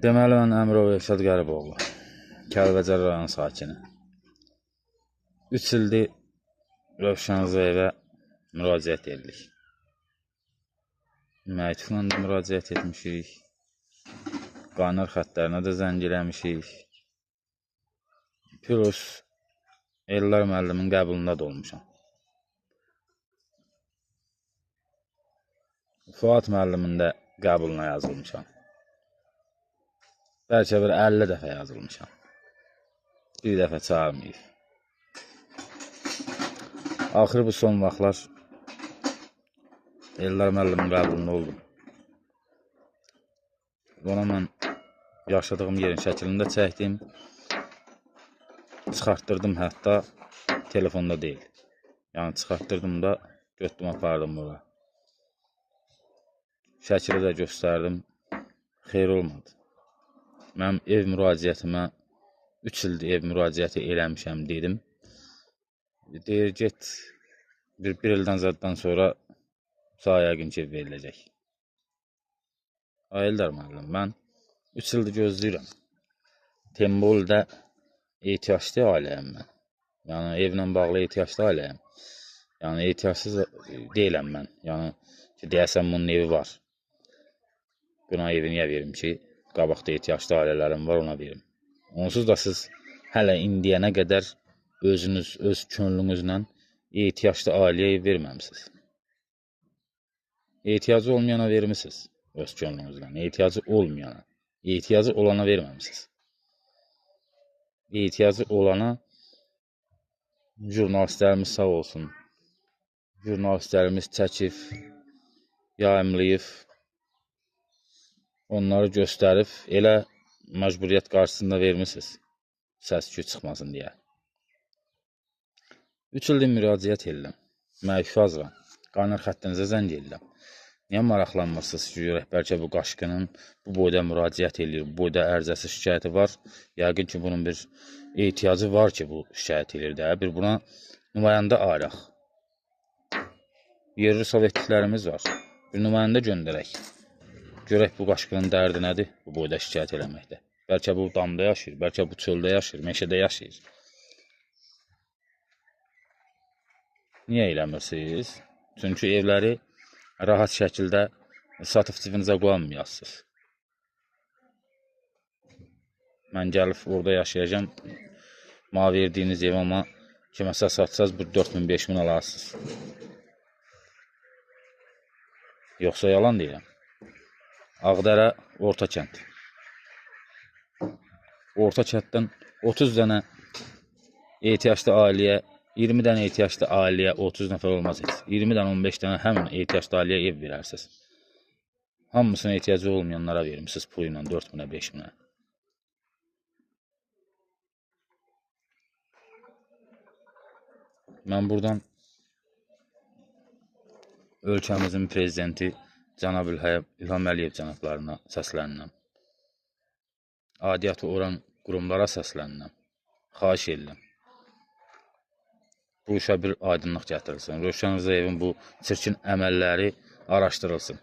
Deməli, mən Əmirov Elşad Qəriboğlu, Kəlbəcər rayon sakini. 3 ildir Rövşən Rzayevə müraciət edirik. Məktubla da müraciət etmişik. Qaynar xəttlərinə də zəng eləmişik. Plus, Eldar müəllimin qəbulunda da olmuşam. Fuad müəllimin də qəbuluna yazılmışam. Bəlkə bir 50 dəfə yazılmışam. Bir dəfə çağırmayıb. Axır bu son vaxtlar Eldar müəllimin qəbulunda oldum. Ona mən yaşadığım yerin şəklini də çəkdim. Çıxartdırdım hətta, telefonda deyil. Yəni çıxartdırdım da, götürdüm, apardım bura. Şəkili də göstərdim. Xeyir olmadı. Mənim ev müraciətimə 3 ildir ev müraciəti eləmişəm dedim. Deyir, get bir ildən zaddan sonra sağ yəqin ki, ev veriləcək. Ay Eldar müəllim, mən 3 ildir gözləyirəm. Temboldə ehtiyaclı ailəyəm mən. Yəni evlə bağlı ehtiyaclı ailəyəm. Yəni ehtiyacsız deyiləm mən. Yəni ki, deyəsən bunun evi var. Buna evi niyə verim ki, qabaqda ehtiyaclı ailələrim var, ona verim. Onsuz da siz hələ indiyənə qədər özünüz, öz könlünüzlə ehtiyaclı ailəyə ev verməmisiniz. Ehtiyacı olmayana vermisiniz öz könlünüzlə. Ehtiyacı olmayana, ehtiyacı olana verməmisiniz. Ehtiyacı olana jurnalistlərimiz sağ olsun. Jurnalistlərimiz çəkib, yayımlayıb, onları göstərib, elə məcburiyyət qarşısında vermisiniz, səs-küy çıxmasın deyə. 3 ildir müraciət edirəm, məktub yazıram, qaynar xəttinizə zəng edirəm. Niyə maraqlanmırsınız ki, görək, bəlkə bu qaşqının bu boyda müraciət edir, bu boyda ərizəsi, şikayəti var. Yəqin ki, bunun bir ehtiyacı var ki, bu şikayət edir də. Bir buna nümayəndə ayıraq. Yerli sovetliklərimiz var. Bir nümayəndə göndərək. Görək bu qaşqının dərdi nədir bu boyda şikayət eləməkdə. Bəlkə bu damda yaşayır, bəlkə bu çöldə yaşayır, meşədə yaşayır. Niyə eləmirsiniz? Çünki evləri rahat şəkildə satıb cibinizə qoymayasınız. Mən gəlib orada yaşayacağam. Mənə verdiyiniz ev amma kiməsə satsaz bir 4000-5000 alarsınız. Yoxsa yalan deyirəm. Ağdərə Orta kənd. Orta kənddən 30 dənə ehtiyaclı ailəyə, 20 dənə ehtiyaclı ailəyə 30 nəfər olmaz heç. 20 dənə, 15 dənə həmin ehtiyaclı ailəyə ev verərsiniz. Hamısına ehtiyacı olmayanlara vermişsiniz pulu ilə 4000-ə, 5000-ə. Mən buradan ölkəmizin prezidenti Cənab İlham Əliyev cənablarına səslənirəm. Aidiyyatı olan qurumlara səslənirəm. Xahiş edirəm. Bu işə bir aydınlıq gətirilsin. Rövşən Rzayevin bu çirkin əməlləri araşdırılsın.